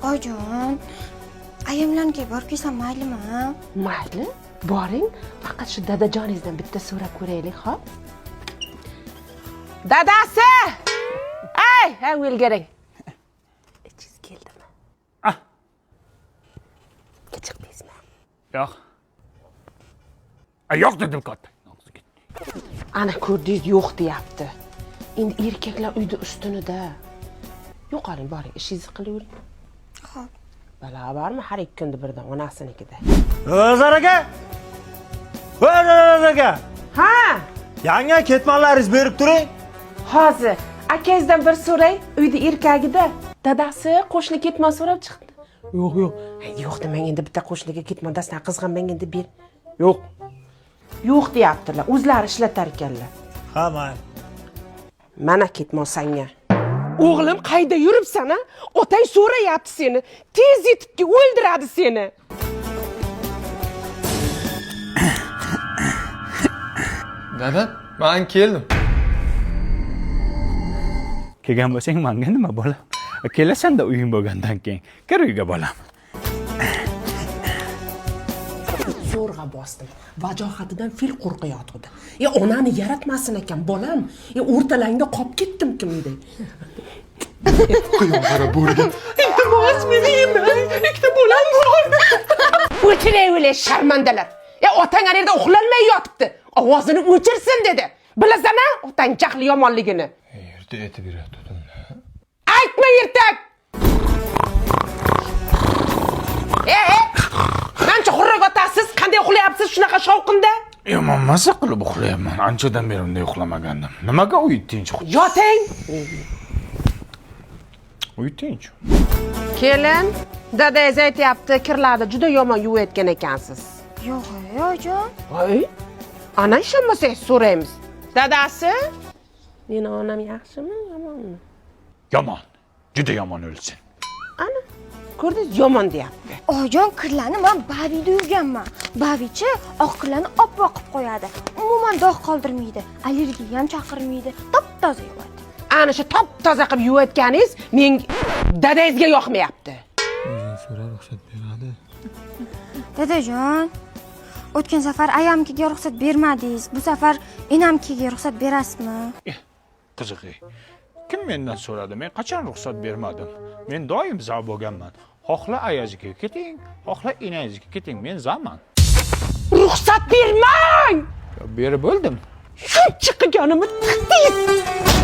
Oyijon, ayamlarnikiga borib kelsam maylimi? Mayli, boring, faqat shu dadajoningizdan bitta so'rab ko'raylik, xo'p? Dadasi! Ey, ha, o'lgaring. Ichingiz keldimi? Ah. Chiqdingizmi? Yo'q. Yo'q dedim katta. Ana ko'rdingiz, yo'q deyapti. Endi erkaklar uyda ustunida. Yo'qoling, boring, ishingizni qilavering. Xo'p. Balo bormi har ikki kunda birdan onasinikida. O'zar aka! O'zar aka! Ha, Yangi ketmanlaringizni berib turing. Hozir akangizdan bir so'ray, uyda erkagida. Dadasi qo'shni ketmon so'rab chiqdi. Yo'q, yo'q. Ay, yo'q demang, endi bitta qo'shniga ketmon dastan qizg'anmang endi ber. Yo'q. Yo'q deyaptilar, o'zlari ishlatar ekanlar. Ha, mayli. Mana ketmon sanga. O'g'lim, qayda yuribsan a? Otang so'rayapti seni. Tez yetib kel, o'ldiradi seni. Dada, men keldim. Kelgan bo'lsang manga nima bolam? Kelasan-da uying bo'lgandan keyin. Kir uyga bolam. Zo'rg'a bosdim. Vajohatidan fil qo'rqayotgandi. E onani yaratmasin ekan bolam. E o'rtalangda qolib ketdim kimday. Quyon qarab bo'rga. Iltimos meni yemang. Ikkita bolam bor. O'chiray sharmandalar. E otang ana yerda uxlolmay yotibdi. Ovozini o'chirsin dedi. Bilasan-a otang jahli yomonligini. Erta aytib beradi. Aytma ertak. E, mancha xurrak otasiz, qanday uxlayapsiz shunaqa shovqinda? Yomon maza qilib uxlayapman. Anchadan beri unday uxlamagandim. Nimaga uy tinch? Yoting. Uy tinch. Kelin, dadangiz aytyapti, kirlarni juda yomon yuvayotgan ekansiz. Yo'q, oyijon. Voy, ana ishonmasangiz so'raymiz. Dadasi, meni onam yaxshimi, yomonmi? Yomon. Juda yomon o'lsin. Ana, ko'rdingiz, yomon deyapti. Oyijon, kirlarni men Bavida yuvganman. Bavichi oq kirlarni oppoq qilib qo'yadi. Umuman dog' qoldirmaydi, allergiya ham chaqirmaydi, top-toza yuvadi. Ana shu top-toza qilib yuvayotganingiz men dadangizga yoqmayapti. O'zing so'ra, ruxsat beradi. Dadajon, o'tgan safar ayamkiga ruxsat bermadingiz. Bu safar enamkiga ruxsat berasizmi? Qiziqi. Kim mendan so'radi? Men qachon ruxsat bermadim? Men doim za bo'lganman. Xohla ayaziga keting, xohla enangizga keting, men zaman. Ruxsat bermang! Berib bo'ldim. Shuncha qilganimni tiqdingiz.